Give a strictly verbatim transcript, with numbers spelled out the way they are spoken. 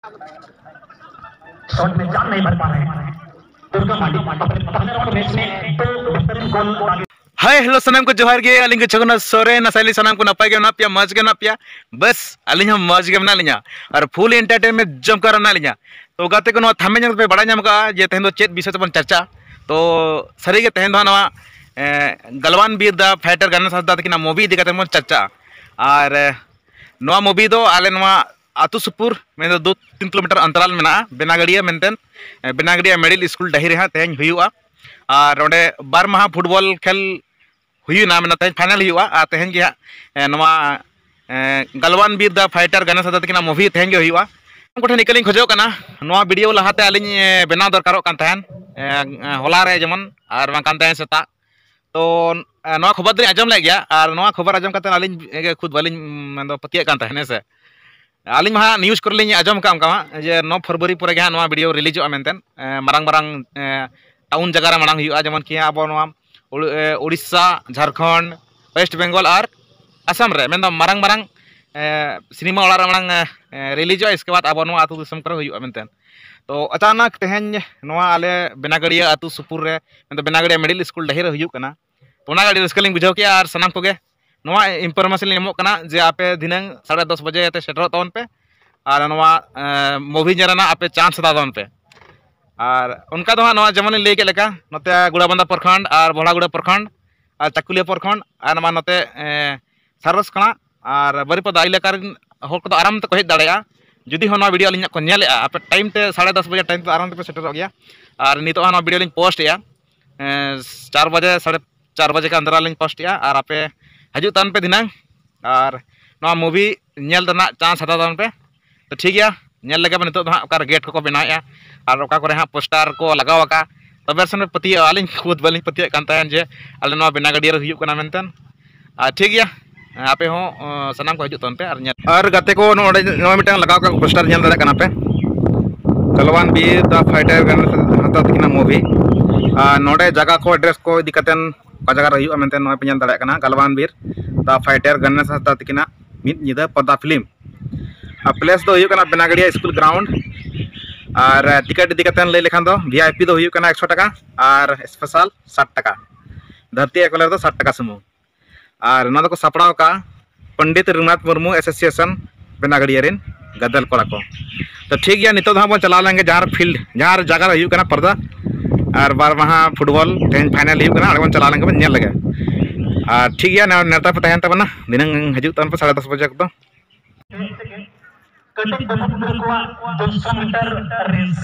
Shot में जान नहीं भर पा रहे हैं। दुर्गा मांडी अपने पहले राउंड मैच में दो बेहतरीन गोल दागे। हाय, हेलो, ᱥᱟᱱᱟᱢ ᱠᱚ ᱡᱚᱦᱟᱨ ᱜᱮ᱾ ᱟᱹᱞᱤᱧ ᱜᱮ ᱪᱷᱚᱜᱚᱱᱟ ᱥᱚᱨᱮᱱ᱾ ᱟᱥᱟᱭᱟᱞᱤᱧ ᱥᱟᱱᱟᱢ ᱠᱚ ᱱᱟᱯᱟᱭ ᱜᱮ ᱢᱮᱱᱟᱜ ᱯᱮᱭᱟ, ᱢᱚᱡᱽ ᱜᱮ ᱢᱮᱱᱟᱜ ᱯᱮᱭᱟ᱾ ᱵᱟᱥ, ᱟᱹᱞᱤᱧ ᱦᱚᱸ ᱢᱚᱡᱽ ᱜᱮ ᱢᱮᱱᱟᱜ ᱞᱤᱧᱟ ᱟᱨ ᱯᱷᱩᱞ ᱮᱱᱴᱟᱨᱴᱮᱱᱢᱮᱱᱴ ᱡᱚᱢ ᱠᱟᱨ ᱢᱮᱱᱟᱜ ᱞᱤᱧᱟ᱾ ᱛᱚ ᱜᱟᱛᱮ ᱠᱚ, ᱱᱚᱣᱟ ᱛᱷᱟᱢᱵᱽᱱᱮᱞ ᱧᱮᱞ ᱠᱟᱛᱮ ᱯᱮ ᱵᱟᱲᱟᱭ ᱧᱟᱢ ᱠᱟᱜᱼᱟ ᱡᱮ ᱛᱮᱦᱮᱧ ᱫᱚ ᱪᱮᱫ ᱵᱤᱥᱚᱭ ᱛᱮᱵᱚᱱ ᱪᱟᱨᱪᱟᱜᱼᱟ᱾ ᱛᱚ ᱥᱟᱹᱨᱤᱜᱮ ᱛᱮᱦᱮᱧ ᱫᱚ ᱦᱟᱸᱜ ᱱᱚᱣᱟ, ᱮ, ᱜᱟᱞᱣᱟᱱ ᱵᱤᱨ ᱫᱟ ᱯᱷᱟᱭᱴᱟᱨ ᱜᱟᱱᱮᱥ ᱦᱟᱸᱥᱫᱟ ᱛᱟᱹᱠᱤᱱᱟᱜ ᱢᱩᱵᱷᱤ ᱤᱫᱤ ᱠᱟᱛᱮ ᱵᱚᱱ ᱪᱟᱨᱪᱟᱜᱼᱟ᱾ ᱟᱨ, ᱮ, ᱱᱚᱣᱟ ᱢᱩᱵᱷᱤ ᱫᱚ ᱟᱞᱮ ᱱᱚᱣᱟ ᱟᱹᱛᱩ ᱥᱩᱯᱩᱨ, ᱢᱮᱱᱫᱚ ᱫᱩ ᱛᱤᱱ ᱠᱤᱞᱳᱢᱤᱴᱟᱨ ᱚᱱᱛᱚᱨᱟᱞ ᱢᱮᱱᱟᱜᱼᱟ, ᱵᱮᱱᱟᱜᱟᱲᱤᱭᱟᱹ ᱢᱮᱱᱛᱮ, ᱮ, ᱵᱮᱱᱟᱜᱟᱲᱤᱭᱟᱹ ᱢᱤᱰᱤᱞ ᱥᱠᱩᱞ ᱰᱟᱹᱦᱤ ᱨᱮ ᱦᱟᱸᱜ ᱛᱮᱦᱮᱧ ᱦᱩᱭᱩᱜᱼᱟ᱾ ᱟᱨ ᱚᱸᱰᱮ ᱵᱟᱨ ᱢᱟᱦᱟ ᱯᱷᱩᱴᱵᱚᱞ ᱠᱷᱮᱞ ᱦᱩᱭᱱᱟ, ᱢᱮᱱᱫᱚ ᱛᱮᱦᱮᱧ ᱯᱷᱟᱭᱱᱟᱞ ᱦᱩᱭᱩᱜᱼᱟ᱾ ᱟᱨ ᱛᱮᱦᱮᱧ ᱜᱮ ᱦᱟᱸᱜ, ᱮ, ᱱᱚᱣᱟ, ᱮ, ᱜᱟᱞᱣᱟᱱ ᱵᱤᱨ ᱫᱟ ᱯᱷᱟᱭᱴᱟᱨ ᱜᱟᱱᱮᱥ ᱦᱟᱸᱥᱫᱟ ᱛᱟᱹᱠᱤᱱᱟᱜ ᱢᱩᱵᱷᱤ ᱛᱮᱦᱮᱧ ᱜᱮ ᱦᱩᱭᱩᱜᱼᱟ᱾ ᱩᱱᱠᱩ ᱴᱷᱮᱱ ᱤᱠᱟᱹ ᱞᱤᱧ ᱠᱷᱚᱡᱚᱜ ᱠᱟᱱᱟ, ᱱᱚᱣᱟ ᱵᱷᱤᱰᱤᱭᱳ ᱞᱟᱦᱟᱛᱮ ᱟᱹᱞᱤᱧ, ᱮ, ᱵᱮᱱᱟᱣ ᱫᱚᱨᱠᱟᱨᱚᱜ ᱠᱟᱱ ᱛᱟᱦᱮᱸᱱ, ᱮ, ᱦᱚᱞᱟ ᱨᱮ ᱡᱮᱢᱚᱱ, ᱟᱨ ᱵᱟᱝᱠᱷᱟᱱ ᱛᱮᱦᱮᱧ ᱥᱮᱛᱟᱜ᱾ ᱛᱚ, ᱮ, ᱱᱚᱣᱟ ᱠᱷᱚᱵᱚᱨ ᱫᱚᱞᱤᱧ ᱟᱸᱡᱚᱢ ᱞᱮᱫ ᱜᱮᱭᱟ, ᱟᱨ ᱱᱚᱣᱟ ᱠᱷᱚᱵᱚᱨ ᱟᱸᱡᱚᱢ ᱠᱟᱛᱮ ᱟᱹᱞᱤᱧ ᱜᱮ ᱠᱷᱩᱫ ᱵᱟᱹᱞᱤᱧ, ᱢᱮᱱᱫᱚ, ᱯᱟᱹᱛᱭᱟᱹᱜ ᱠᱟᱱ ᱛᱟᱦᱮᱸᱱ, ᱦᱮᱸ ᱥᱮ᱾ ᱟᱹᱞᱤᱧ ᱢᱟ ᱦᱟᱸᱜ ᱱᱤᱭᱩᱡᱽ ᱠᱚᱨᱮ ᱞᱤᱧ ᱟᱸᱡᱚᱢ ᱠᱟᱜᱼᱟ ᱚᱱᱠᱟ ᱢᱟ, ᱡᱮ ᱱᱚ ᱯᱷᱮᱵᱽᱨᱩᱣᱟᱨᱤ ᱯᱚᱨᱮ ᱜᱮ ᱦᱟᱸᱜ ᱱᱚᱣᱟ ᱵᱷᱤᱰᱤᱭᱳ ᱨᱤᱞᱤᱡᱚᱜᱼᱟ ᱢᱮᱱᱛᱮ, ᱮ, ᱢᱟᱨᱟᱝ ᱢᱟᱨᱟᱝ, ᱮ, ᱴᱟᱣᱩᱱ ᱡᱟᱭᱜᱟ ᱨᱮ ᱢᱟᱲᱟᱝ ᱦᱩᱭᱩᱜᱼᱟ, ᱡᱮᱢᱚᱱ ᱠᱤ ᱟᱵᱚ ᱱᱚᱣᱟ ᱩᱲ-, ᱮ, ᱩᱲᱤᱥᱥᱟ, ᱡᱷᱟᱲᱠᱷᱚᱸᱰ, ᱳᱭᱮᱥᱴ ᱵᱮᱝᱜᱚᱞ ᱟᱨ ᱟᱥᱟᱢ ᱨᱮ, ᱢᱮᱱᱫᱚ ᱢᱟᱨᱟᱝ ᱢᱟᱨᱟᱝ, ᱮ, ᱥᱤᱱᱮᱢᱟ ᱚᱲᱟᱜ ᱨᱮ ᱢᱟᱲᱟᱝ, ᱮ, ᱨᱤᱞᱤᱡᱚᱜᱼᱟ, ᱤᱥᱠᱮ ᱵᱟᱫᱽ ᱟᱵᱚ ᱱᱚᱣᱟ ᱟᱹᱛᱩ ᱫᱤᱥᱚᱢ ᱠᱚᱨᱮ ᱦᱩᱭᱩᱜᱼᱟ ᱢᱮᱱᱛᱮ᱾ ᱛᱚ ᱟᱪᱟᱱᱟᱠ ᱛᱮᱦᱮᱧ ᱱᱚᱣᱟ ᱟᱞᱮ ᱵᱮᱱᱟᱜᱟᱲᱤᱭᱟᱹ ᱟᱹᱛᱩ ᱥᱩᱯᱩᱨ ᱨᱮ, ᱢᱮᱱᱫᱚ ᱵᱮᱱᱟᱜᱟᱲᱤᱭᱟᱹ ᱢᱤᱰᱤᱞ ᱥᱠᱩᱞ ᱰᱟᱹᱦᱤ ᱨᱮ ᱦᱩᱭᱩᱜ ᱠᱟᱱᱟ᱾ ᱛᱚ ᱚᱱᱟ ᱜᱮ ᱟᱹᱰᱤ ᱨᱟᱹᱥᱠᱟᱹ ᱞᱤᱧ ᱵᱩᱡᱷᱟᱹᱣ ᱠᱮᱜᱼᱟ᱾ ᱟᱨ ᱥᱟᱱᱟᱢ ᱠᱚᱜᱮ ᱱᱚᱣᱟ ᱤᱱᱯᱷᱚᱨᱢᱮᱥᱚᱱ ᱞᱤᱧ ᱮᱢᱚᱜ ᱠᱟᱱᱟ ᱡᱮ ᱟᱯᱮ ᱫᱷᱤᱱᱟᱹᱝ ᱥᱟᱲᱮ ᱫᱚᱥ ᱵᱟᱡᱮ ᱛᱮ ᱥᱮᱴᱮᱨᱚᱜ ᱛᱟᱵᱚᱱ ᱯᱮ᱾ ᱟᱨ ᱱᱚᱣᱟ, ᱮ, ᱢᱩᱵᱷᱤ ᱧᱮᱞ ᱨᱮᱱᱟᱜ ᱟᱯᱮ ᱪᱟᱱᱥ ᱦᱟᱛᱟᱣ ᱛᱟᱵᱚᱱ ᱯᱮ᱾ ᱟᱨ ᱚᱱᱠᱟ ᱫᱚ ᱦᱟᱸᱜ ᱱᱚᱣᱟ ᱡᱮᱢᱚᱱ ᱞᱤᱧ ᱞᱟᱹᱭ ᱠᱮᱫ ᱞᱮᱠᱟ, ᱱᱚᱛᱮ ᱜᱩᱲᱟᱵᱟᱱᱫᱟ ᱯᱨᱚᱠᱷᱚᱸᱰ ᱟᱨ ᱵᱷᱚᱲᱟᱜᱩᱲᱟᱹ ᱯᱨᱚᱠᱷᱚᱸᱰ ᱟᱨ ᱪᱟᱠᱩᱞᱤᱭᱟᱹ ᱯᱨᱚᱠᱷᱚᱸᱰ ᱟᱨ ᱱᱚᱣᱟ ᱱᱚᱛᱮ, ᱮ, ᱥᱟᱨᱚᱥᱠᱟᱬᱟ ᱟᱨ ᱵᱟᱹᱨᱤᱯᱟᱫᱟ ᱮᱞᱟᱠᱟ ᱨᱮᱱ ᱦᱚᱲ ᱠᱚᱫᱚ ᱟᱨᱟᱢ ᱛᱮᱠᱚ ᱦᱮᱡ ᱫᱟᱲᱮᱭᱟᱜᱼᱟ᱾ ᱡᱩᱫᱤ ᱦᱚᱸ ᱱᱚᱣᱟ ᱵᱷᱤᱰᱤᱭᱳ ᱟᱹᱞᱤᱧᱟᱜ ᱠᱚ ᱧᱮᱞᱮᱫᱼᱟ, ᱟᱯᱮ ᱴᱟᱭᱤᱢ ᱛᱮ ᱥᱟᱲᱮ ᱫᱚᱥ ᱵᱟᱡᱮ ᱴᱟᱭᱤᱢ ᱛᱮ ᱟᱨᱟᱢ ᱛᱮᱯᱮ ᱥᱮᱴᱮᱨᱚᱜ ᱜᱮᱭᱟ᱾ ᱟᱨ ᱱᱤᱛᱚᱜ ᱦᱚᱸ ᱱᱚᱣᱟ ᱵᱷᱤᱰᱤᱭᱳ ᱞᱤᱧ ᱯᱳᱥᱴ ᱮᱫᱼᱟ, ᱮᱸ, ᱪᱟᱨ ᱵᱟᱡᱮ, ᱥᱟᱲᱮ ᱪᱟᱨ ᱵᱟᱡᱮ ᱠᱷᱟᱱ ᱫᱷᱟᱨᱟ ᱞᱤᱧ ᱯᱳᱥᱴ ᱮᱫᱼᱟ᱾ ᱟᱨ ᱟᱯᱮ ᱦᱤᱡᱩᱜ ᱛᱟᱵᱚᱱ ᱯᱮ ᱫᱷᱤᱱᱟᱹᱝ ᱟᱨ ᱱᱚᱣᱟ ᱢᱩᱵᱷᱤ ᱧᱮᱞ ᱨᱮᱱᱟᱜ ᱪᱟᱱᱥ ᱦᱟᱛᱟᱣ ᱛᱟᱵᱚᱱ ᱯᱮ᱾ ᱛᱚ ᱴᱷᱤᱠ ᱜᱮᱭᱟ, ᱧᱮᱞ ᱞᱮᱜᱮ ᱵᱚᱱ ᱱᱤᱛᱚᱜ ᱫᱚ ᱦᱟᱸᱜ ᱚᱠᱟᱨᱮ ᱜᱮᱴ ᱠᱚᱠᱚ ᱵᱮᱱᱟᱣᱮᱫᱼᱟ ᱟᱨ ᱚᱠᱟ ᱠᱚᱨᱮ ᱦᱟᱸᱜ ᱯᱳᱥᱴᱟᱨ ᱠᱚ ᱞᱟᱜᱟᱣ ᱟᱠᱟᱫᱼᱟ᱾ ᱛᱚᱵᱮ ᱥᱮ ᱯᱟᱹᱛᱭᱟᱹᱜᱼᱟ, ᱟᱹᱞᱤᱧ ᱠᱷᱩᱫ ᱵᱟᱹᱞᱤᱧ ᱯᱟᱹᱛᱭᱟᱹᱜ ᱠᱟᱱ ᱛᱟᱦᱮᱸᱫ ᱡᱮ ᱟᱞᱮ ᱱᱚᱣᱟ ᱵᱮᱱᱟᱜᱟᱲᱤᱭᱟᱹ ᱨᱮ ᱦᱩᱭᱩᱜ ᱠᱟᱱᱟ ᱢᱮᱱᱛᱮ᱾ ᱟᱨ ᱴᱷᱤᱠ ᱜᱮᱭᱟ, ᱟᱯᱮ ᱦᱚᱸ, ᱚ, ᱥᱟᱱᱟᱢ ᱠᱚ ᱦᱤᱡᱩᱜ ᱛᱟᱵᱚᱱ ᱯᱮ ᱟᱨ ᱧᱮᱞ᱾ ᱟᱨ ᱜᱟᱛᱮ ᱠᱚ, ᱱᱚᱰᱮ ᱱᱚᱣᱟ ᱢᱤᱫᱴᱟᱝ ᱞᱟᱜᱟᱣ ᱠᱟᱜ ᱯᱳᱥᱴᱟᱨ ᱧᱮᱞ ᱫᱟᱲᱮᱭᱟᱜ ᱠᱟᱱᱟ ᱯᱮ, ᱜᱟᱞᱣᱟᱱ ᱵᱤᱨ ᱫᱟ ᱯᱷᱟᱭᱴᱟᱨ ᱜᱟᱱᱮᱥ ᱦᱟᱸᱥᱫᱟ ᱛᱟᱹᱠᱤᱱᱟᱜ ᱢᱩᱵᱷᱤ᱾ ᱟᱨ ᱱᱚᱰᱮ ᱡᱟᱭᱜᱟ ᱠᱚ, ᱮᱰᱨᱮᱥ ᱠᱚ ᱤᱫᱤ ᱠᱟᱛᱮᱱ ᱚᱠᱟ ᱡᱟᱭᱜᱟ ᱨᱮ ᱦᱩᱭᱩᱜᱼᱟ ᱢᱮᱱᱛᱮ ᱱᱚᱣᱟ ᱯᱮ ᱧᱮᱞ ᱫᱟᱲᱮᱭᱟᱜ ᱠᱟᱱᱟ, ᱜᱟᱞᱣᱟᱱ ᱵᱤᱨ ᱫᱟ ᱯᱷᱟᱭᱴᱟᱨ ᱜᱟᱱᱮᱥ ᱦᱟᱸᱥᱫᱟ ᱛᱟᱹᱠᱤᱱᱟᱜ ᱢᱤᱫ ᱧᱤᱫᱟᱹ ᱯᱚᱨᱫᱟ ᱯᱷᱤᱞᱢ᱾ ᱟᱨ ᱯᱞᱮᱥ ᱫᱚ ᱦᱩᱭᱩᱜ ᱠᱟᱱᱟ ᱵᱮᱱᱟᱜᱟᱲᱤᱭᱟ ᱥᱠᱩᱞ ᱜᱨᱟᱣᱩᱱᱰ᱾ ᱟᱨ ᱴᱤᱠᱤᱴ ᱤᱫᱤ ᱠᱟᱛᱮ ᱞᱟᱹᱭ ᱞᱮᱠᱷᱟᱱ ᱫᱚ ᱵᱷᱤ ᱟᱭ ᱯᱤ ᱫᱚ ᱦᱩᱭᱩᱜ ᱠᱟᱱᱟ ᱮᱠᱥᱚ ᱴᱟᱠᱟ ᱟᱨ ᱥᱯᱮᱥᱟᱞ ᱥᱟᱴ ᱴᱟᱠᱟ᱾ ᱫᱷᱟᱹᱨᱛᱤ ᱮᱠᱞᱟ ᱨᱮᱫᱚ ᱥᱟᱴ ᱴᱟᱠᱟ ᱥᱩᱢᱩᱝ᱾ ᱟᱨ ᱱᱚᱣᱟ ᱫᱚᱠᱚ ᱥᱟᱯᱲᱟᱣ ᱟᱠᱟᱫᱼᱟ ᱯᱚᱱᱰᱤᱛ ᱨᱚᱜᱷᱩᱱᱟᱛᱷ ᱢᱩᱨᱢᱩ ᱮᱥᱳᱥᱤᱭᱮᱥᱚᱱ ᱵᱮᱱᱟᱜᱟᱲᱤᱭᱟ ᱨᱮᱱ ᱜᱟᱫᱮᱞ ᱠᱚᱲᱟ ᱠᱚ᱾ ᱛᱚ ᱴᱷᱤᱠ ᱜᱮᱭᱟ, ᱱᱤᱛᱚᱜ ᱫᱚ ᱦᱟᱸᱜ ᱵᱚᱱ ᱪᱟᱞᱟᱣ ᱞᱮᱱ ᱜᱮ ᱡᱟᱦᱟᱸ ᱨᱮ ᱯᱷᱤᱞᱰ, ᱡᱟᱦᱟᱸ ᱨᱮ ᱡᱟᱭᱜᱟ ᱨᱮ ᱦᱩᱭᱩᱜ ᱠᱟᱱᱟ ᱯᱚᱨᱫᱟ ᱟᱨ ᱵᱟᱨ ᱢᱟᱦᱟ ᱯᱷᱩᱴᱵᱚᱞ ᱛᱮᱦᱮᱧ ᱯᱷᱟᱭᱱᱟᱞ ᱦᱩᱭᱩᱜ ᱠᱟᱱᱟ, ᱚᱸᱰᱮ ᱵᱚᱱ ᱪᱟᱞᱟᱣ ᱞᱮᱱ ᱜᱮ ᱵᱚᱱ ᱧᱮᱞ ᱞᱮᱜᱮ᱾ ᱟᱨ ᱴᱷᱤᱠ ᱜᱮᱭᱟ, ᱱᱮ-, ᱱᱮᱣᱛᱟ ᱯᱮ ᱛᱟᱦᱮᱱ ᱛᱟᱵᱚᱱᱟ, ᱫᱷᱤᱱᱟᱹᱝ ᱦᱤᱡᱩᱜ ᱛᱟᱵᱚᱱ ᱯᱮ ᱥᱟᱲᱮ ᱫᱚᱥ ᱵᱟᱡᱮ ᱚᱠᱛᱚ᱾ ᱠᱟᱹᱴᱤᱡ ᱵᱟᱹᱵᱩ ᱜᱤᱫᱽᱨᱟᱹ ᱠᱚᱣᱟᱜ ᱫᱩᱥᱚ ᱢᱤᱴᱟᱨ ᱨᱮᱥ᱾